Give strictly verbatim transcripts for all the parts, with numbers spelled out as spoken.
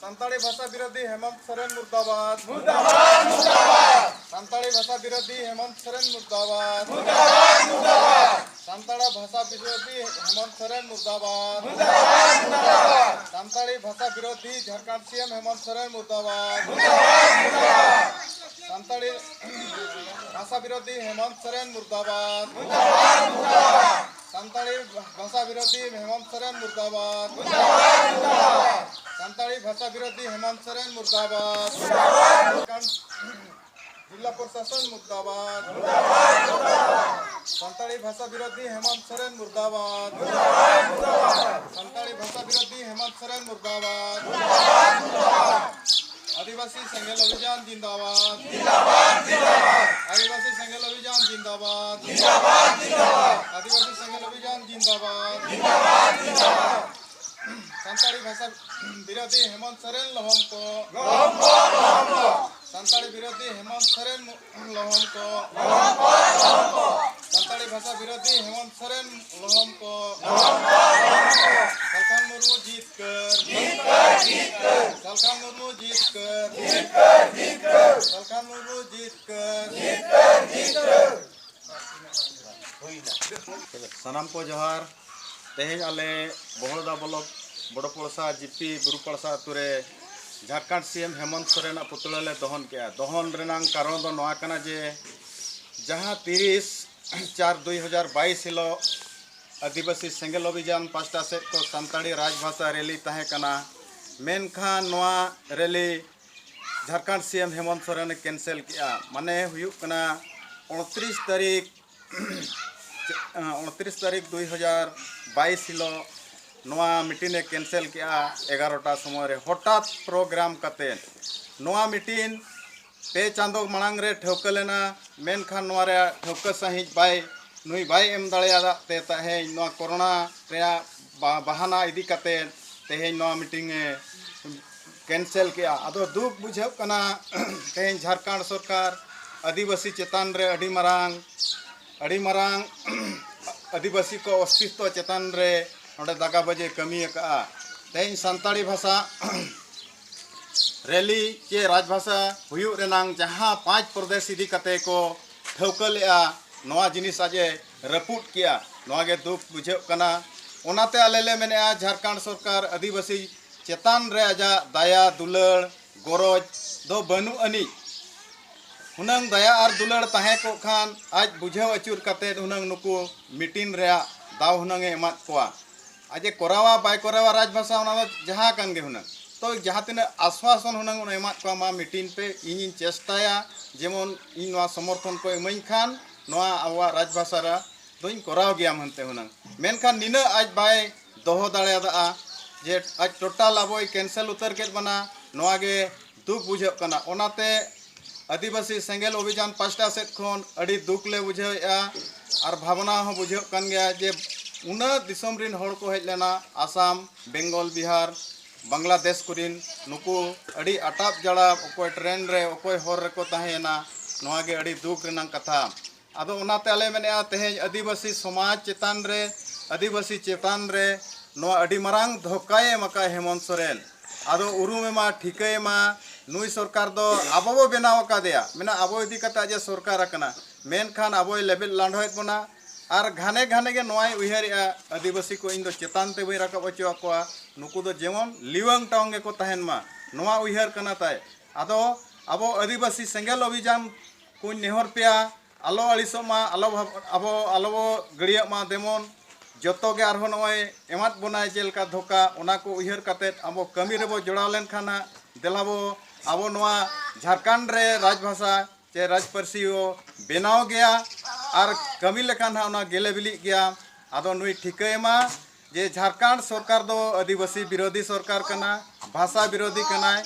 ᱥᱟᱱᱛᱟᱲᱤ ᱵᱷᱟᱥᱟ ᱵᱤᱨᱳᱫᱷᱤ ᱦᱮᱢᱚᱱᱛ ᱥᱚᱨᱮᱱ ᱢᱩᱨᱫᱟᱵᱟᱫ᱾ ᱢᱩᱨᱫᱟᱵᱟᱫ, ᱢᱩᱨᱫᱟᱵᱟᱫ᱾ ᱥᱟᱱᱛᱟᱲᱤ ᱵᱷᱟᱥᱟ ᱵᱤᱨᱳᱫᱷᱤ ᱦᱮᱢᱚᱱᱛ ᱥᱚᱨᱮᱱ ᱢᱩᱨᱫᱟᱵᱟᱫ᱾ ᱢᱩᱨᱫᱟᱵᱟᱫ, ᱢᱩᱨᱫᱟᱵᱟᱫ᱾ ᱥᱟᱱᱛᱟᱲ ᱵᱷᱟᱥᱟ ᱵᱤᱨᱳᱫᱷᱤ ᱦᱮᱢᱚᱱᱛ ᱥᱚᱨᱮᱱ ᱢᱩᱨᱫᱟᱵᱟᱫ᱾ ᱢᱩᱨᱫᱟᱵᱟᱫ, ᱢᱩᱨᱫᱟᱵᱟᱫ᱾ ᱥᱟᱱᱛᱟᱲᱤ ᱵᱷᱟᱥᱟ ᱵᱤᱨᱳᱫᱷᱤ ᱡᱷᱟᱲᱠᱷᱚᱸᱰ ᱥᱤ ᱮᱢ ᱦᱮᱢᱚᱱᱛ ᱥᱚᱨᱮᱱ ᱢᱩᱨᱫᱟᱵᱟᱫ᱾ ᱢᱩᱨᱫᱟᱵᱟᱫ, ᱢᱩᱨᱫᱟᱵᱟᱫ᱾ ᱥᱟᱱᱛᱟᱲᱤ ᱵᱷᱟᱥᱟ ᱵᱤᱨᱳᱫᱷᱤ ᱦᱮᱢᱚᱱᱛ ᱥᱚᱨᱮᱱ ᱢᱩᱨᱫᱟᱵᱟᱫ᱾ ᱢᱩᱨᱫᱟᱵᱟᱫ, ᱢᱩᱨᱫᱟᱵᱟᱫ᱾ ᱥᱟᱱᱛᱟᱲᱤ ᱵᱷᱟᱥᱟ ᱵᱤᱨᱳᱫᱷᱤ ᱦᱮᱢᱚᱱᱛ ᱥᱚᱨᱮᱱ ᱢᱩᱨᱫᱟᱵᱟᱫ᱾ ᱢᱩᱨᱫᱟᱵᱟᱫ, ᱢᱩᱨᱫᱟᱵᱟᱫ᱾ ᱥᱟᱱᱛᱟᱲᱤ ᱵᱷᱟᱥᱟ ᱵᱤᱨᱳᱫᱷᱤ ᱦᱮᱢᱚᱱᱛ ᱥᱚᱨᱮᱱ ᱢᱩᱨᱫᱟᱵᱟᱫ᱾ ᱢᱩᱨᱫᱟᱵᱟᱫ, ᱢᱩᱨᱫᱟᱵᱟᱫ᱾ ᱡᱤᱞᱟ ᱯᱨᱚᱥᱟᱥᱚᱱ ᱢᱩᱨᱫᱟᱵᱟᱫ᱾ ᱢᱩᱨᱫᱟᱵᱟᱫ, ᱢᱩᱨᱫᱟᱵᱟᱫ᱾ ᱥᱟᱱᱛᱟᱲᱤ ᱵᱷᱟᱥᱟ ᱵᱤᱨᱳᱫᱷᱤ ᱦᱮᱢᱚᱱᱛ ᱥᱚᱨᱮᱱ ᱢᱩᱨᱫᱟᱵᱟᱫ᱾ ᱢᱩᱨᱫᱟᱵᱟᱫ, ᱢᱩᱨᱫᱟᱵᱟᱫ᱾ ᱥᱟᱱᱛᱟᱲᱤ ᱵᱷᱟᱥᱟ ᱵᱤᱨᱳᱫᱷᱤ ᱦᱮᱢᱚᱱᱛ ᱥᱚᱨᱮᱱ ᱢᱩᱨᱫᱟᱵᱟᱫ᱾ ᱢᱩᱨᱫᱟᱵᱟᱫ, ᱢᱩᱨᱫᱟᱵᱟᱫ᱾ ᱟᱹᱫᱤᱵᱟᱹᱥᱤ ᱥᱮᱸᱜᱮᱞ ᱚᱵᱷᱤᱡᱟᱱ ᱡᱤᱱᱫᱟᱵᱟᱫ᱾ ᱡᱤᱱᱫᱟᱵᱟᱫ, ᱡᱤᱱᱫᱟᱵᱟᱫ᱾ ᱟᱹᱫᱤᱵᱟᱹᱥᱤ ᱥᱮᱸᱜᱮᱞ ᱚᱵᱷᱤᱡᱟᱱ ᱡᱤᱱᱫᱟᱵᱟᱫ᱾ ᱡᱤᱱᱫᱟᱵᱟᱫ, ᱡᱤᱱᱫᱟᱵᱟᱫ᱾ ᱟᱹᱫᱤᱵᱟᱹᱥᱤ ᱥᱮᱸᱜᱮᱞ ᱚᱵᱷᱤᱡᱟᱱ ᱡᱤᱱᱫᱟᱵᱟᱫ᱾ ᱡᱤᱱᱫᱟᱵᱟᱫ, ᱡᱤᱱᱫᱟᱵᱟᱫ᱾ ᱥᱟᱱᱛᱟᱲᱤ ᱵᱷᱟᱥᱟ ᱵᱤᱨᱳᱫᱷᱤ ᱦᱮᱢᱚᱱᱛ ᱥᱚᱨᱮᱱ ᱞᱚᱦᱚᱢ ᱠᱚ᱾ ᱞᱚᱦᱚᱢ ᱠᱚ, ᱞᱚᱦᱚᱢ ᱠᱚ᱾ ᱥᱟᱱᱛᱟᱲᱤ ᱵᱤᱨᱳᱫᱷᱤ ᱦᱮᱢᱚᱱᱛ ᱥᱚᱨᱮᱱ ᱞᱚᱦᱚᱢ ᱠᱚ᱾ ᱞᱚᱦᱚᱢ ᱠᱚ, ᱞᱚᱦᱚᱢ ᱠᱚ᱾ ᱥᱟᱱᱛᱟᱲᱤ ᱵᱷᱟᱥᱟ ᱵᱤᱨᱳᱫᱷᱤ ᱦᱮᱢᱚᱱᱛ ᱥᱚᱨᱮᱱ ᱞᱚᱦᱚᱢ ᱠᱚ᱾ ᱞᱚᱦᱚᱢ ᱠᱚ, ᱞᱚᱦᱚᱢ ᱠᱚ᱾ ᱥᱟᱞᱠᱷᱟᱱ ᱢᱩᱨᱢᱩ ᱡᱤᱛᱠᱟᱹᱨ᱾ ᱡᱤᱛᱠᱟᱹᱨ, ᱡᱤᱛᱠᱟᱹᱨ᱾ ᱥᱟᱞᱠᱷᱟᱱ ᱢᱩᱨᱢᱩ ᱡᱤᱛᱠᱟᱹᱨ᱾ ᱡᱤᱛᱠᱟᱹᱨ, ᱡᱤᱛᱠᱟᱹᱨ᱾ ᱥᱟᱞᱠᱷᱟᱱ ᱢᱩᱨᱢᱩ ᱡᱤᱛᱠᱟᱹᱨ᱾ ᱡᱤᱛᱠᱟᱹᱨ, ᱡᱤᱛᱠᱟᱹᱨ᱾ ᱥᱟᱱᱟᱢ ᱠᱚ ᱡᱚᱦᱟᱨ᱾ ᱛᱮᱦᱮᱧ ᱟᱞᱮ ᱵᱚᱦᱚᱲᱫᱟ ᱵᱞᱚᱠ ᱵᱚᱲᱚ ᱯᱚᱲᱥᱟ ᱡᱤᱯᱤ ᱵᱩᱨᱩ ᱯᱟᱲᱥᱟ ᱟᱹᱛᱩ ᱨᱮ ᱡᱷᱟᱲᱠᱷᱚᱸᱰ ᱥᱤ ᱮᱢ ᱦᱮᱢᱚᱱᱛ ᱥᱚᱨᱮᱱᱟᱜ ᱯᱩᱛᱲᱟᱹ ᱞᱮ ᱫᱚᱦᱚᱱ ᱠᱮᱜᱼᱟ᱾ ᱫᱚᱦᱚᱱ ᱨᱮᱱᱟᱝ ᱠᱟᱨᱚᱱ ᱫᱚ ᱱᱚᱣᱟ ᱠᱟᱱᱟ ᱡᱮ ᱡᱟᱦᱟᱸ ᱛᱤᱨᱤᱥ ᱪᱟᱨ ᱫᱩᱭ ᱦᱟᱡᱟᱨ ᱵᱟᱭᱤᱥ ᱦᱤᱞᱳᱜ ᱟᱹᱫᱤᱵᱟᱹᱥᱤ ᱥᱮᱸᱜᱮᱞ ᱚᱵᱷᱤᱡᱟᱱ ᱯᱟᱥᱴᱟ ᱥᱮᱫ ᱠᱚ ᱥᱟᱱᱛᱟᱲᱤ ᱨᱟᱡᱽᱵᱷᱟᱥᱟ ᱨᱮᱞᱤ ᱛᱟᱦᱮᱸ ᱠᱟᱱᱟ, ᱢᱮᱱᱠᱷᱟᱱ ᱱᱚᱣᱟ ᱨᱮᱞᱤ ᱡᱷᱟᱲᱠᱷᱚᱸᱰ ᱥᱤ ᱮᱢ ᱦᱮᱢᱚᱱᱛ ᱥᱚᱨᱮᱱᱮ ᱠᱮᱱᱥᱮᱞ ᱠᱮᱜᱼᱟ᱾ ᱢᱟᱱᱮ ᱦᱩᱭᱩᱜ ᱠᱟᱱᱟ ᱩᱱᱛᱨᱤᱥ ᱛᱟᱹᱨᱤᱠᱷ ᱩᱱᱛᱨᱤᱥ ᱛᱟᱹᱨᱤᱠᱷ ᱫᱩᱭ ᱦᱟᱡᱟᱨ ᱵᱟᱭᱤᱥ ᱦᱤᱞᱳᱜ ᱱᱚᱣᱟ ᱢᱤᱴᱤᱝ ᱮ ᱠᱮᱱᱥᱮᱞ ᱠᱮᱜᱼᱟ ᱮᱜᱟᱨᱚᱴᱟ ᱥᱚᱢᱚᱭ ᱨᱮ ᱦᱚᱴᱟᱛ ᱯᱨᱳᱜᱨᱟᱢ ᱠᱟᱛᱮ᱾ ᱱᱚᱣᱟ ᱢᱤᱴᱤᱝ ᱯᱮ ᱪᱟᱸᱫᱚ ᱢᱟᱲᱟᱝ ᱨᱮ ᱴᱷᱟᱹᱣᱠᱟᱹ ᱞᱮᱱᱟ, ᱢᱮᱱᱠᱷᱟᱱ ᱱᱚᱣᱟ ᱨᱮᱭᱟᱜ ᱴᱷᱟᱹᱣᱠᱟᱹ ᱥᱟᱺᱦᱤᱡ ᱵᱟᱭ, ᱱᱩᱭ ᱵᱟᱭ ᱮᱢ ᱫᱟᱲᱮᱭᱟᱫ ᱛᱮ ᱛᱮᱦᱮᱧ ᱱᱚᱣᱟ ᱠᱳᱨᱳᱱᱟ ᱨᱮᱭᱟᱜ ᱵᱟ-, ᱵᱟᱦᱟᱱᱟ ᱤᱫᱤ ᱠᱟᱛᱮ ᱛᱮᱦᱮᱧ ᱱᱚᱣᱟ ᱢᱤᱴᱤᱝ ᱮ ᱠᱮᱱᱥᱮᱞ ᱠᱮᱜᱼᱟ᱾ ᱟᱫᱚ ᱫᱩᱠ ᱵᱩᱡᱷᱟᱹᱜ ᱠᱟᱱᱟ, ᱛᱮᱦᱮᱧ ᱡᱷᱟᱲᱠᱷᱚᱸᱰ ᱥᱚᱨᱠᱟᱨ ᱟᱹᱫᱤᱵᱟᱹᱥᱤ ᱪᱮᱛᱟᱱ ᱨᱮ ᱟᱹᱰᱤ ᱢᱟᱨᱟᱝ, ᱟᱹᱰᱤ ᱢᱟᱨᱟᱝ ᱟᱹᱫᱤᱵᱟᱹᱥᱤ ᱠᱚ ᱚᱥᱛᱤᱛᱣᱚ ᱪᱮᱛᱟᱱ ᱨᱮ ᱱᱚᱰᱮ ᱫᱟᱜᱟ ᱵᱟᱹᱡᱤ ᱠᱟᱹᱢᱤ ᱟᱠᱟᱫᱼᱟ᱾ ᱛᱮᱦᱮᱧ ᱥᱟᱱᱛᱟᱲᱤ ᱵᱷᱟᱥᱟ ᱨᱮᱞᱤ ᱪᱮ ᱨᱟᱡᱽᱵᱷᱟᱥᱟ ᱦᱩᱭᱩᱜ ᱨᱮᱱᱟᱝ ᱡᱟᱦᱟᱸ ᱯᱟᱸᱪ ᱯᱨᱚᱫᱮᱥ ᱤᱫᱤ ᱠᱟᱛᱮ ᱠᱚ ᱴᱷᱟᱹᱣᱠᱟᱹ ᱞᱮᱫᱼᱟ, ᱱᱚᱣᱟ ᱡᱤᱱᱤᱥ ᱟᱡ ᱮ ᱨᱟᱹᱯᱩᱫ ᱠᱮᱜᱼᱟ᱾ ᱱᱚᱣᱟ ᱜᱮ ᱫᱩᱠ ᱵᱩᱡᱷᱟᱹᱜ ᱠᱟᱱᱟ᱾ ᱚᱱᱟᱛᱮ ᱟᱞᱮ ᱞᱮ ᱢᱮᱱᱮᱫᱼᱟ, ᱡᱷᱟᱲᱠᱷᱚᱸᱰ ᱥᱚᱨᱠᱟᱨ ᱟᱹᱫᱤᱵᱟᱹᱥᱤ ᱪᱮᱛᱟᱱ ᱨᱮ ᱟᱡᱟᱜ ᱫᱟᱭᱟ ᱫᱩᱞᱟᱹᱲ ᱜᱚᱨᱚᱡᱽ ᱫᱚ ᱵᱟᱹᱱᱩᱜ ᱟᱹᱱᱤᱡ᱾ ᱦᱩᱱᱟᱹᱝ ᱫᱟᱭᱟ ᱟᱨ ᱫᱩᱞᱟᱹᱲ ᱛᱟᱦᱮᱸ ᱠᱚᱜ ᱠᱷᱟᱱ ᱟᱡ ᱵᱩᱡᱷᱟᱹᱣ ᱟᱹᱪᱩᱨ ᱠᱟᱛᱮ ᱦᱩᱱᱟᱹᱝ ᱱᱩᱠᱩ ᱢᱤᱴᱤᱝ ᱨᱮᱭᱟᱜ ᱫᱟᱣ ᱦᱩᱱᱟᱹᱝ ᱮ ᱮᱢᱟᱫ ᱠᱚᱣᱟ᱾ ᱟᱡ ᱮ ᱠᱚᱨᱟᱣᱟ ᱵᱟᱭ ᱠᱚᱨᱟᱣᱟ ᱨᱟᱡᱽᱵᱷᱟᱥᱟ, ᱚᱱᱟ ᱫᱚ ᱡᱟᱦᱟᱸ ᱠᱟᱱ ᱜᱮ ᱦᱩᱱᱟᱹᱝ᱾ ᱛᱚ ᱡᱟᱦᱟᱸ ᱛᱤᱱᱟᱹᱜ ᱟᱥᱣᱟᱥᱚᱱ ᱦᱩᱱᱟᱹᱝ ᱚᱱᱟ ᱮᱢᱟᱫ ᱠᱚᱣᱟ, ᱢᱟ ᱢᱤᱴᱤᱝ ᱯᱮ, ᱤᱧᱤᱧ ᱪᱮᱥᱴᱟᱭᱟ ᱡᱮᱢᱚᱱ ᱤᱧ ᱱᱚᱣᱟ ᱥᱚᱢᱚᱨᱛᱷᱚᱱ ᱠᱚ ᱤᱢᱟᱹᱧ ᱠᱷᱟᱱ ᱱᱚᱣᱟ ᱟᱵᱚᱣᱟᱜ ᱨᱟᱡᱽᱵᱷᱟᱥᱟ ᱨᱮ ᱫᱚᱧ ᱠᱚᱨᱟᱣ ᱜᱮᱭᱟ ᱢᱮᱱᱛᱮ ᱦᱩᱱᱟᱹᱝ᱾ ᱢᱮᱱᱠᱷᱟᱱ ᱱᱤᱱᱟᱹᱜ ᱟᱡ ᱵᱟᱭ ᱫᱚᱦᱚ ᱫᱟᱲᱮᱭᱟᱫᱟ ᱡᱮ ᱟᱡ ᱴᱳᱴᱟᱞ ᱟᱵᱚᱭ ᱠᱮᱱᱥᱮᱞ ᱩᱛᱟᱹᱨ ᱠᱮᱫ ᱵᱚᱱᱟ, ᱱᱚᱣᱟ ᱜᱮ ᱫᱩᱠ ᱵᱩᱡᱷᱟᱹᱜ ᱠᱟᱱᱟ᱾ ᱚᱱᱟᱛᱮ ᱟᱹᱫᱤᱵᱟᱹᱥᱤ ᱥᱮᱸᱜᱮᱞ ᱚᱵᱷᱤᱡᱟᱱ ᱯᱟᱥᱴᱟ ᱥᱮᱫ ᱠᱷᱚᱱ ᱟᱹᱰᱤ ᱫᱩᱠ ᱞᱮ ᱵᱩᱡᱷᱟᱹᱣᱮᱫᱼᱟ ᱟᱨ ᱵᱷᱟᱵᱽᱱᱟ ᱦᱚᱸ ᱵᱩᱡᱷᱟᱹᱜ ᱠᱟᱱ ᱜᱮᱭᱟ ᱡᱮ ᱩᱱᱟᱹᱜ ᱫᱤᱥᱚᱢ ᱨᱤᱱ ᱦᱚᱲ ᱠᱚ ᱦᱮᱡ ᱞᱮᱱᱟ, ᱟᱥᱟᱢ, ᱵᱮᱝᱜᱚᱞ, ᱵᱤᱦᱟᱨ, ᱵᱟᱝᱞᱟᱫᱮᱥ ᱠᱚᱨᱮᱱ, ᱱᱩᱠᱩ ᱟᱹᱰᱤ ᱟᱴᱟᱯ ᱡᱟᱲᱟᱯ, ᱚᱠᱚᱭ ᱴᱨᱮᱱ ᱨᱮ, ᱚᱠᱚᱭ ᱦᱚᱨ ᱨᱮᱠᱚ ᱛᱟᱦᱮᱸᱭᱮᱱᱟ᱾ ᱱᱚᱣᱟ ᱜᱮ ᱟᱹᱰᱤ ᱫᱩᱠ ᱨᱮᱱᱟᱜ ᱠᱟᱛᱷᱟ᱾ ᱟᱫᱚ ᱚᱱᱟᱛᱮ ᱟᱞᱮ ᱢᱮᱱᱮᱫᱼᱟ, ᱛᱮᱦᱮᱧ ᱟᱹᱫᱤᱵᱟᱹᱥᱤ ᱥᱚᱢᱟᱡᱽ ᱪᱮᱛᱟᱱ ᱨᱮ, ᱟᱹᱫᱤᱵᱟᱹᱥᱤ ᱪᱮᱛᱟᱱ ᱨᱮ ᱱᱚᱣᱟ ᱟᱹᱰᱤ ᱢᱟᱨᱟᱝ ᱫᱷᱳᱠᱟᱭ ᱮᱢ ᱟᱠᱟᱫ ᱦᱮᱢᱚᱱᱛ ᱥᱚᱨᱮᱱ᱾ ᱟᱫᱚ ᱩᱨᱩᱢᱮ ᱢᱟ, ᱴᱷᱤᱠᱟᱹᱭᱮ ᱢᱟ, ᱱᱩᱭ ᱥᱚᱨᱠᱟᱨ ᱫᱚ ᱟᱵᱚ ᱵᱚ ᱵᱮᱱᱟᱣ ᱟᱠᱟᱫᱮᱭᱟ, ᱢᱮᱱᱟ ᱟᱵᱚ ᱤᱫᱤ ᱠᱟᱛᱮ ᱟᱡ ᱮ ᱥᱚᱨᱠᱟᱨ ᱟᱠᱟᱱᱟ, ᱢᱮᱱᱠᱷᱟᱱ ᱟᱵᱚᱭ ᱞᱮᱵᱮᱫ ᱞᱟᱸᱰᱷᱚᱭᱮᱫ ᱵᱚᱱᱟ᱾ ᱟᱨ ᱜᱷᱟᱱᱮ ᱜᱷᱟᱱᱮ ᱜᱮ ᱱᱚᱣᱟᱭ ᱩᱭᱦᱟᱹᱨᱮᱜᱼᱟ, ᱟᱹᱫᱤᱵᱟᱹᱥᱤ ᱠᱚ ᱤᱧ ᱫᱚ ᱪᱮᱛᱟᱱ ᱛᱮ ᱵᱟᱹᱧ ᱨᱟᱠᱟᱵ ᱦᱚᱪᱚ ᱟᱠᱚᱣᱟ, ᱱᱩᱠᱩ ᱫᱚ ᱡᱮᱢᱚᱱ ᱞᱤᱣᱟᱹᱝ ᱴᱟᱣᱝ ᱜᱮᱠᱚ ᱛᱟᱦᱮᱱ ᱢᱟ, ᱱᱚᱣᱟ ᱩᱭᱦᱟᱹᱨ ᱠᱟᱱᱟ ᱛᱟᱭ᱾ ᱟᱫᱚ ᱟᱵᱚ ᱟᱹᱫᱤᱵᱟᱹᱥᱤ ᱥᱮᱸᱜᱮᱞ ᱚᱵᱷᱤᱡᱟᱱ ᱠᱚᱧ ᱱᱮᱦᱚᱨ ᱯᱮᱭᱟ, ᱟᱞᱚ ᱟᱹᱲᱤᱥᱚᱜ ᱢᱟ, ᱟᱞᱚ ᱵᱷᱟᱵ-, ᱟᱵᱚ ᱟᱞᱚ ᱵᱚ ᱜᱟᱹᱲᱤᱭᱟᱹᱜ ᱢᱟ, ᱡᱮᱢᱚᱱ ᱡᱚᱛᱚ ᱜᱮ ᱟᱨᱦᱚᱸ ᱱᱚᱜᱼᱚᱭ ᱮᱢᱟᱫ ᱵᱚᱱᱟᱭ ᱪᱮᱫ ᱞᱮᱠᱟ ᱫᱷᱳᱠᱟ, ᱚᱱᱟ ᱠᱚ ᱩᱭᱦᱟᱹᱨ ᱠᱟᱛᱮᱫ ᱟᱵᱚ ᱠᱟᱹᱢᱤ ᱨᱮᱵᱚ ᱡᱚᱲᱟᱣ ᱞᱮᱱᱠᱷᱟᱱ ᱦᱟᱸᱜ ᱫᱮᱞᱟ ᱵᱚ ᱟᱵᱚ ᱱᱚᱣᱟ ᱡᱷᱟᱲᱠᱷᱚᱸᱰ ᱨᱮ ᱨᱟᱡᱽ ᱵᱷᱟᱥᱟ ᱪᱮ ᱨᱟᱡᱽ ᱯᱟᱹᱨᱥᱤ ᱵᱚ ᱵᱮᱱᱟᱣ ᱜᱮᱭᱟ ᱟᱨ ᱠᱟᱹᱢᱤ ᱞᱮᱠᱷᱟᱱ ᱦᱟᱸᱜ ᱚᱱᱟ ᱜᱮᱞᱮ ᱵᱤᱞᱤᱜ ᱜᱮᱭᱟ᱾ ᱟᱫᱚ ᱱᱩᱭ ᱴᱷᱤᱠᱟᱹᱭ ᱢᱟ ᱡᱮ ᱡᱷᱟᱲᱠᱷᱚᱸᱰ ᱥᱚᱨᱠᱟᱨ ᱫᱚ ᱟᱹᱫᱤᱵᱟᱹᱥᱤ ᱵᱤᱨᱳᱫᱷᱤ ᱥᱚᱨᱠᱟᱨ ᱠᱟᱱᱟ, ᱵᱷᱟᱥᱟ ᱵᱤᱨᱳᱫᱷᱤ ᱠᱟᱱᱟᱭ,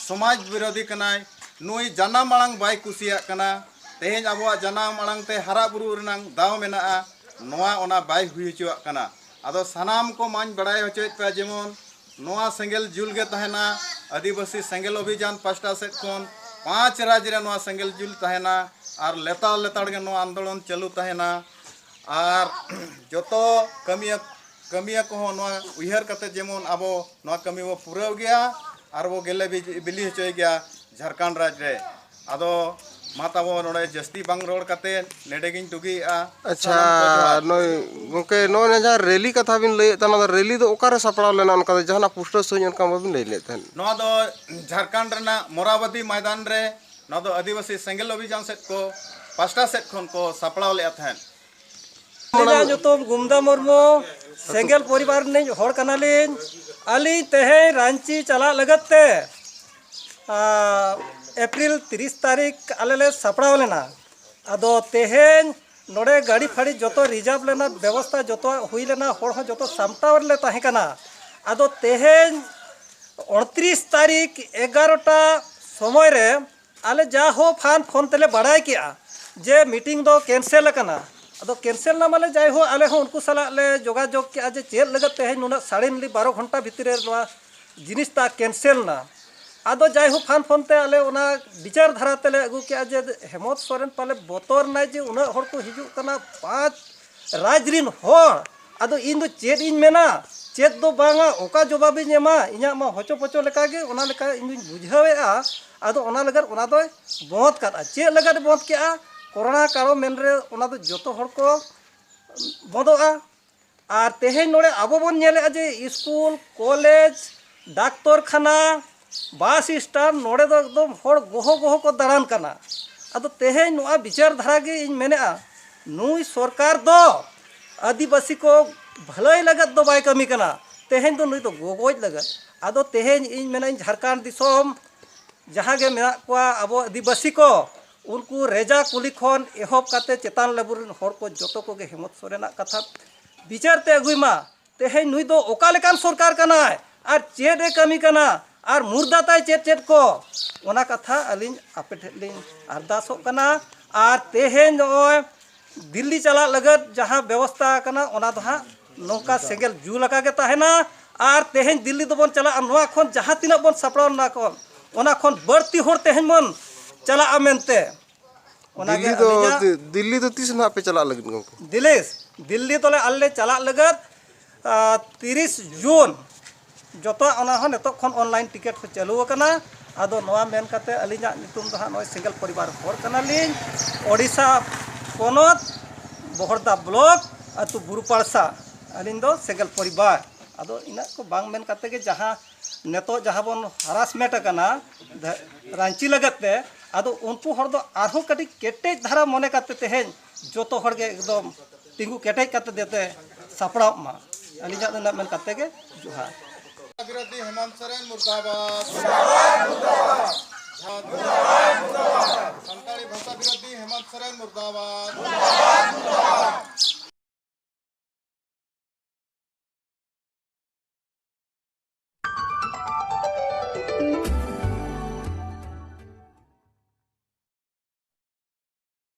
ᱥᱚᱢᱟᱡᱽ ᱵᱤᱨᱳᱫᱷᱤ ᱠᱟᱱᱟᱭ᱾ ᱱᱩᱭ ᱡᱟᱱᱟᱢ ᱟᱲᱟᱝ ᱵᱟᱭ ᱠᱩᱥᱤᱭᱟᱜ ᱠᱟᱱᱟ᱾ ᱛᱮᱦᱮᱧ ᱟᱵᱚᱣᱟᱜ ᱡᱟᱱᱟᱢ ᱟᱲᱟᱝ ᱛᱮ ᱦᱟᱨᱟ ᱵᱩᱨᱩ ᱨᱮᱱᱟᱝ ᱫᱟᱣ ᱢᱮᱱᱟᱜᱼᱟ, ᱱᱚᱣᱟ ᱚᱱᱟ ᱵᱟᱭ ᱦᱩᱭ ᱦᱚᱪᱚᱣᱟᱜ ᱠᱟᱱᱟ᱾ ᱟᱫᱚ ᱥᱟᱱᱟᱢ ᱠᱚ ᱢᱟᱧ ᱵᱟᱲᱟᱭ ᱦᱚᱪᱚᱭᱮᱫ ᱯᱮᱭᱟ, ᱡᱮᱢᱚᱱ ᱱᱚᱣᱟ ᱥᱮᱸᱜᱮᱞ ᱡᱩᱞ ᱜᱮ ᱛᱟᱦᱮᱱᱟ᱾ ᱟᱹᱫᱤᱵᱟᱹᱥᱤ ᱥᱮᱸᱜᱮᱞ ᱚᱵᱷᱤᱡᱟᱱ ᱯᱟᱥᱴᱟ ᱥᱮᱫ ᱠᱷᱚᱱ ᱯᱟᱸᱪ ᱨᱟᱡᱽ ᱨᱮ ᱱᱚᱣᱟ ᱥᱮᱸᱜᱮᱞ ᱡᱩᱞ ᱛᱟᱦᱮᱱᱟ ᱟᱨ ᱞᱮᱛᱟᱲ ᱞᱮᱛᱟᱲ ᱜᱮ ᱱᱚᱣᱟ ᱟᱱᱫᱳᱞᱚᱱ ᱪᱟᱹᱞᱩ ᱛᱟᱦᱮᱱᱟ᱾ ᱟᱨ ᱡᱚᱛᱚ ᱠᱟᱹᱢᱤᱭᱟᱹ ᱠᱟᱹᱢᱤᱭᱟᱹ ᱠᱚᱦᱚᱸ ᱱᱚᱣᱟ ᱩᱭᱦᱟᱹᱨ ᱠᱟᱛᱮ ᱡᱮᱢᱚᱱ ᱟᱵᱚ ᱱᱚᱣᱟ ᱠᱟᱹᱢᱤ ᱵᱚ ᱯᱩᱨᱟᱹᱣ ᱜᱮᱭᱟ ᱟᱨ ᱵᱚ ᱜᱮᱞᱮ ᱵᱤᱡ-, ᱵᱤᱞᱤ ᱦᱚᱪᱚᱭ ᱜᱮᱭᱟ ᱡᱷᱟᱲᱠᱷᱚᱸᱰ ᱨᱟᱡᱽ ᱨᱮ᱾ ᱟᱫᱚ ᱢᱟ ᱛᱟᱵᱚ ᱱᱚᱰᱮ ᱡᱟᱹᱥᱛᱤ ᱵᱟᱝ ᱨᱚᱲ ᱠᱟᱛᱮ ᱱᱚᱰᱮ ᱜᱤᱧ ᱰᱩᱜᱤᱭᱮᱜᱼᱟ᱾ ᱟᱪᱪᱷᱟ, ᱥᱟᱱᱟᱢ ᱠᱚ ᱡᱚᱦᱟᱨ᱾ ᱱᱚᱜᱼᱚᱭ ᱜᱚᱢᱠᱮ, ᱱᱚᱜᱼᱚᱭ ᱡᱟᱦᱟᱸ ᱨᱮᱞᱤ ᱠᱟᱛᱷᱟ ᱵᱤᱱ ᱞᱟᱹᱭᱮᱫ ᱛᱟᱦᱮᱱ, ᱚᱱᱟ ᱫᱚ ᱨᱮᱞᱤ ᱫᱚ ᱚᱠᱟᱨᱮ ᱥᱟᱯᱲᱟᱣ ᱞᱮᱱᱟ? ᱚᱱᱠᱟ ᱫᱚ ᱡᱟᱦᱟᱱᱟᱜ ᱯᱩᱥᱴᱟᱹᱣ ᱥᱟᱺᱦᱤᱡ ᱚᱱᱠᱟ ᱵᱟᱵᱤᱱ ᱞᱟᱹᱭ ᱞᱮᱫ ᱛᱟᱦᱮᱸᱫ᱾ ᱱᱚᱣᱟ ᱫᱚ ᱡᱷᱟᱲᱠᱷᱚᱸᱰ ᱨᱮᱱᱟᱜ ᱢᱚᱨᱟᱵᱟᱫᱤ ᱢᱚᱭᱫᱟᱱ ᱨᱮ, ᱱᱚᱣᱟ ᱫᱚ ᱟᱹᱫᱤᱵᱟᱹᱥᱤ ᱥᱮᱸᱜᱮᱞ ᱚᱵᱷᱤᱡᱟᱱ ᱥᱮᱫ ᱠᱚ, ᱯᱟᱥᱴᱟ ᱥᱮᱫ ᱠᱷᱚᱱ ᱠᱚ ᱥᱟᱯᱲᱟᱣ ᱞᱮᱫᱼᱟ ᱛᱟᱦᱮᱸᱫ᱾ ᱟᱹᱞᱤᱧᱟᱜ ᱧᱩᱛᱩᱢ ᱜᱩᱢᱫᱟ ᱢᱩᱨᱢᱩ, ᱥᱮᱸᱜᱮᱞ ᱯᱚᱨᱤᱵᱟᱨ ᱨᱤᱱᱤᱡ ᱦᱚᱲ ᱠᱟᱱᱟᱞᱤᱧ᱾ ᱟᱹᱞᱤᱧ ᱛᱮᱦᱮᱧ ᱨᱟᱺᱪᱤ ᱪᱟᱞᱟᱜ ᱞᱟᱹᱜᱤᱫ ᱛᱮ, ᱟ, ᱮᱯᱨᱤᱞ ᱛᱤᱨᱤᱥ ᱛᱟᱹᱨᱤᱠᱷ ᱟᱞᱮ ᱞᱮ ᱥᱟᱯᱲᱟᱣ ᱞᱮᱱᱟ᱾ ᱟᱫᱚ ᱛᱮᱦᱮᱧ ᱱᱚᱰᱮ ᱜᱟᱹᱰᱤ ᱯᱷᱟᱹᱲᱤ ᱡᱚᱛᱚ ᱨᱤᱡᱟᱨᱵᱷ ᱞᱮᱱᱟ, ᱵᱮᱵᱚᱥᱛᱷᱟ ᱡᱚᱛᱚᱣᱟᱜ ᱦᱩᱭ ᱞᱮᱱᱟ, ᱦᱚᱲ ᱦᱚᱸ ᱡᱚᱛᱚ ᱥᱟᱢᱴᱟᱣ ᱨᱮᱞᱮ ᱛᱟᱦᱮᱸ ᱠᱟᱱᱟ᱾ ᱟᱫᱚ ᱛᱮᱦᱮᱧ ᱩᱱᱛᱨᱤᱥ ᱛᱟᱹᱨᱤᱠᱷ ᱮᱜᱟᱨᱚᱴᱟ ᱥᱚᱢᱚᱭ ᱨᱮ ᱟᱞᱮ ᱡᱟ ᱦᱳ ᱯᱷᱟᱱ ᱯᱷᱳᱱ ᱛᱮᱞᱮ ᱵᱟᱲᱟᱭ ᱠᱮᱜᱼᱟ ᱡᱮ ᱢᱤᱴᱤᱝ ᱫᱚ ᱠᱮᱱᱥᱮᱞ ᱟᱠᱟᱱᱟ᱾ ᱟᱫᱚ ᱠᱮᱱᱥᱮᱞ ᱱᱟ ᱢᱟᱱᱮ ᱡᱟᱭᱦᱳᱠ ᱟᱞᱮ ᱦᱚᱸ ᱩᱱᱠᱩ ᱥᱟᱞᱟᱜ ᱞᱮ ᱡᱳᱜᱟᱡᱳᱜᱽ ᱠᱮᱜᱼᱟ ᱡᱮ ᱪᱮᱫ ᱞᱟᱹᱜᱤᱫ ᱛᱮᱦᱮᱧ ᱱᱩᱱᱟᱹᱜ ᱥᱟᱰᱮᱱᱞᱤ ᱵᱟᱨᱚ ᱜᱷᱚᱱᱴᱟ ᱵᱷᱤᱛᱤᱨ ᱨᱮ ᱱᱚᱣᱟ ᱡᱤᱱᱤᱥ ᱴᱟᱜ ᱠᱮᱱᱥᱮᱞ ᱱᱟ᱾ ᱟᱫᱚ ᱡᱟᱭᱦᱳᱠ ᱯᱷᱟᱱ ᱯᱷᱳᱱ ᱛᱮ ᱟᱞᱮ ᱚᱱᱟ ᱵᱤᱪᱟᱹᱨ ᱫᱷᱟᱨᱟ ᱛᱮᱞᱮ ᱟᱹᱜᱩ ᱠᱮᱜᱼᱟ ᱡᱮ ᱦᱮᱢᱚᱱᱛ ᱥᱚᱨᱮᱱ ᱯᱟᱞᱮ ᱵᱚᱛᱚᱨ ᱱᱟᱭ ᱡᱮ ᱩᱱᱟᱹᱜ ᱦᱚᱲ ᱠᱚ ᱦᱤᱡᱩᱜ ᱠᱟᱱᱟ, ᱯᱟᱸᱪ ᱨᱟᱡᱽ ᱨᱤᱱ ᱦᱚᱲ᱾ ᱟᱫᱚ ᱤᱧ ᱫᱚ ᱪᱮᱫ ᱤᱧ ᱢᱮᱱᱟ, ᱪᱮᱫ ᱫᱚ ᱵᱟᱝᱟ, ᱚᱠᱟ ᱡᱚᱵᱟᱵ ᱤᱧ ᱮᱢᱟ? ᱤᱧᱟᱹᱜ ᱢᱟ ᱦᱚᱪᱚ ᱯᱚᱪᱚ ᱞᱮᱠᱟᱜᱮ, ᱚᱱᱟ ᱞᱮᱠᱟ ᱤᱧ ᱫᱩᱧ ᱵᱩᱡᱷᱟᱹᱣᱮᱫᱼᱟ᱾ ᱟᱫᱚ ᱚᱱᱟ ᱞᱟᱹᱜᱤᱫ ᱚᱱᱟ ᱫᱚᱭ ᱵᱚᱸᱫᱽ ᱠᱟᱫᱼᱟ᱾ ᱪᱮᱫ ᱞᱟᱹᱜᱤᱫ ᱵᱚᱸᱫᱽ ᱠᱮᱜᱼᱟ? ᱠᱚᱨᱳᱱᱟ ᱠᱟᱨᱚᱱ ᱢᱮᱱ ᱨᱮ ᱚᱱᱟ ᱫᱚ ᱡᱚᱛᱚ ᱦᱚᱲ ᱠᱚ ᱵᱚᱸᱫᱚᱜᱼᱟ᱾ ᱟᱨ ᱛᱮᱦᱮᱧ ᱱᱚᱰᱮ ᱟᱵᱚ ᱵᱚᱱ ᱧᱮᱞᱮᱫᱼᱟ ᱡᱮ ᱥᱠᱩᱞ, ᱠᱚᱞᱮᱡᱽ, ᱰᱟᱠᱛᱚᱨ ᱠᱷᱟᱱᱟ, ᱵᱟᱥ ᱥᱴᱮᱱᱰ, ᱱᱚᱰᱮ ᱫᱚ ᱮᱠᱫᱚᱢ ᱦᱚᱲ ᱜᱚᱦᱚ ᱜᱚᱦᱚ ᱠᱚ ᱫᱟᱬᱟᱱ ᱠᱟᱱᱟ᱾ ᱟᱫᱚ ᱛᱮᱦᱮᱧ ᱱᱚᱣᱟ ᱵᱤᱪᱟᱹᱨ ᱫᱷᱟᱨᱟ ᱜᱮ ᱤᱧ ᱢᱮᱱᱮᱫᱼᱟ, ᱱᱩᱭ ᱥᱚᱨᱠᱟᱨ ᱫᱚ ᱟᱹᱫᱤᱵᱟᱹᱥᱤ ᱠᱚ ᱵᱷᱟᱹᱞᱟᱹᱭ ᱞᱟᱹᱜᱤᱫ ᱫᱚ ᱵᱟᱭ ᱠᱟᱹᱢᱤ ᱠᱟᱱᱟ, ᱛᱮᱦᱮᱧ ᱫᱚ ᱱᱩᱭ ᱫᱚ ᱜᱚᱜᱚᱡ ᱞᱟᱹᱜᱤᱫ᱾ ᱟᱫᱚ ᱛᱮᱦᱮᱧ ᱤᱧ ᱢᱮᱱᱟᱹᱧ ᱡᱷᱟᱲᱠᱷᱚᱸᱰ ᱫᱤᱥᱚᱢ ᱡᱟᱦᱟᱸ ᱜᱮ ᱢᱮᱱᱟᱜ ᱠᱚᱣᱟ ᱟᱵᱚ ᱟᱹᱫᱤᱵᱟᱹᱥᱤ ᱠᱚ, ᱩᱱᱠᱩ ᱨᱮᱡᱟ ᱠᱩᱞᱤ ᱠᱷᱚᱱ ᱮᱦᱚᱵ ᱠᱟᱛᱮ ᱪᱮᱛᱟᱱ ᱞᱮᱵᱩᱞ ᱨᱮᱱ ᱦᱚᱲ ᱠᱚ ᱡᱚᱛᱚ ᱠᱚᱜᱮ ᱦᱮᱢᱚᱱᱛ ᱥᱚᱨᱮᱱᱟᱜ ᱠᱟᱛᱷᱟ ᱵᱤᱪᱟᱹᱨ ᱛᱮ ᱟᱹᱜᱩᱭ ᱢᱟ᱾ ᱛᱮᱦᱮᱧ ᱱᱩᱭ ᱫᱚ ᱚᱠᱟ ᱞᱮᱠᱟᱱ ᱥᱚᱨᱠᱟᱨ ᱠᱟᱱᱟᱭ ᱟᱨ ᱪᱮᱫ ᱮ ᱠᱟᱹᱢᱤ ᱠᱟᱱᱟ ᱟᱨ ᱢᱩᱨᱫᱟ ᱛᱟᱭ ᱪᱮᱫ ᱪᱮᱫ ᱠᱚ, ᱚᱱᱟ ᱠᱟᱛᱷᱟ ᱟᱹᱞᱤᱧ ᱟᱯᱮ ᱴᱷᱮᱱ ᱞᱤᱧ ᱟᱨᱫᱟᱥᱚᱜ ᱠᱟᱱᱟ᱾ ᱟᱨ ᱛᱮᱦᱮᱧ ᱱᱚᱜᱼᱚᱭ ᱫᱤᱞᱞᱤ ᱪᱟᱞᱟᱜ ᱞᱟᱹᱜᱤᱫ ᱡᱟᱦᱟᱸ ᱵᱮᱵᱚᱥᱛᱟ ᱟᱠᱟᱱᱟ, ᱚᱱᱟ ᱫᱚ ᱦᱟᱸᱜ ᱱᱚᱝᱠᱟ ᱥᱮᱸᱜᱮᱞ ᱡᱩᱞ ᱟᱠᱟ ᱜᱮ ᱛᱟᱦᱮᱱᱟ᱾ ᱟᱨ ᱛᱮᱦᱮᱧ ᱫᱤᱞᱞᱤ ᱫᱚᱵᱚᱱ ᱪᱟᱞᱟᱜᱼᱟ, ᱱᱚᱣᱟ ᱠᱷᱚᱱ ᱡᱟᱦᱟᱸ ᱛᱤᱱᱟᱹᱜ ᱵᱚᱱ ᱥᱟᱯᱲᱟᱣ ᱞᱮᱱᱟ ᱠᱚ, ᱚᱱᱟ ᱠᱷᱚᱱ ᱵᱟᱹᱲᱛᱤ ᱦᱚᱲ ᱛᱮᱦᱮᱧ ᱵᱚᱱ ᱪᱟᱞᱟᱜᱼᱟ ᱢᱮᱱᱛᱮ᱾ ᱚᱱᱟᱜᱮ ᱫᱤᱞᱞᱤ ᱫᱚ ᱟᱹᱞᱤᱧᱟᱜ ᱫᱤ-, ᱫᱤᱞᱞᱤ ᱫᱚ ᱛᱤᱥ ᱱᱟᱦᱟᱜ ᱯᱮ ᱪᱟᱞᱟᱜ ᱞᱟᱹᱜᱤᱫ ᱜᱚᱢᱠᱮ? ᱫᱤᱞᱤᱥ, ᱫᱤᱞᱞᱤ ᱫᱚᱞᱮ ᱟᱞᱮ ᱞᱮ ᱪᱟᱞᱟᱜ ᱞᱟᱹᱜᱤᱫ ᱛᱤᱨᱤᱥ ᱡᱩᱱ ᱡᱚᱛᱚᱣᱟᱜ ᱚᱱᱟ ᱦᱚᱸ ᱱᱤᱛᱚᱜ ᱠᱷᱚᱱ ᱚᱱᱞᱟᱭᱤᱱ ᱴᱤᱠᱤᱴ ᱦᱚᱸ ᱪᱟᱹᱞᱩ ᱟᱠᱟᱱᱟ᱾ ᱟᱫᱚ ᱱᱚᱣᱟ ᱢᱮᱱ ᱠᱟᱛᱮ ᱟᱹᱞᱤᱧᱟᱜ ᱧᱩᱛᱩᱢ ᱫᱚ ᱦᱟᱸᱜ ᱱᱚᱜᱼᱚᱭ ᱥᱮᱸᱜᱮᱞ ᱯᱚᱨᱤᱵᱟᱨ ᱦᱚᱲ ᱠᱟᱱᱟᱞᱤᱧ᱾ ᱳᱰᱤᱥᱟ ᱯᱚᱱᱚᱛ, ᱵᱚᱦᱚᱲᱫᱟ ᱵᱞᱚᱠ, ᱟᱹᱛᱩ ᱵᱩᱨᱩ ᱯᱟᱲᱥᱟ, ᱟᱹᱞᱤᱧ ᱫᱚ ᱥᱮᱸᱜᱮᱞ ᱯᱚᱨᱤᱵᱟᱨ᱾ ᱟᱫᱚ ᱤᱱᱟᱹᱜ ᱠᱚ ᱵᱟᱝ ᱢᱮᱱ ᱠᱟᱛᱮ ᱜᱮ ᱡᱟᱦᱟᱸ ᱱᱤᱛᱚᱜ ᱡᱟᱦᱟᱸ ᱵᱚᱱ ᱦᱟᱨᱟᱥᱢᱮᱱᱴ ᱟᱠᱟᱱᱟ ᱫᱷᱟ-, ᱨᱟᱺᱪᱤ ᱞᱟᱹᱜᱤᱫ ᱛᱮ, ᱟᱫᱚ ᱩᱱᱠᱩ ᱦᱚᱲ ᱫᱚ ᱟᱨᱦᱚᱸ ᱠᱟᱹᱴᱤᱡ ᱠᱮᱴᱮᱡ ᱫᱷᱟᱨᱟ ᱢᱚᱱᱮ ᱠᱟᱛᱮ ᱛᱮᱦᱮᱧ ᱡᱚᱛᱚ ᱦᱚᱲ ᱜᱮ ᱮᱠᱫᱚᱢ ᱛᱤᱸᱜᱩ ᱠᱮᱴᱮᱡ ᱠᱟᱛᱮ ᱡᱟᱛᱮ ᱥᱟᱯᱲᱟᱣ ᱢᱟ᱾ ᱟᱹᱞᱤᱧᱟᱜ ᱫᱚ ᱱᱤᱱᱟᱹᱜ ᱢᱮᱱ ᱠᱟᱛᱮ ᱜᱮ ᱡᱚᱦᱟᱨ᱾ ᱵᱤᱨᱳᱫᱷᱤ ᱦᱮᱢᱚᱱᱛ ᱥᱚᱨᱮᱱ ᱢᱩᱨᱫᱟᱵᱟᱫ᱾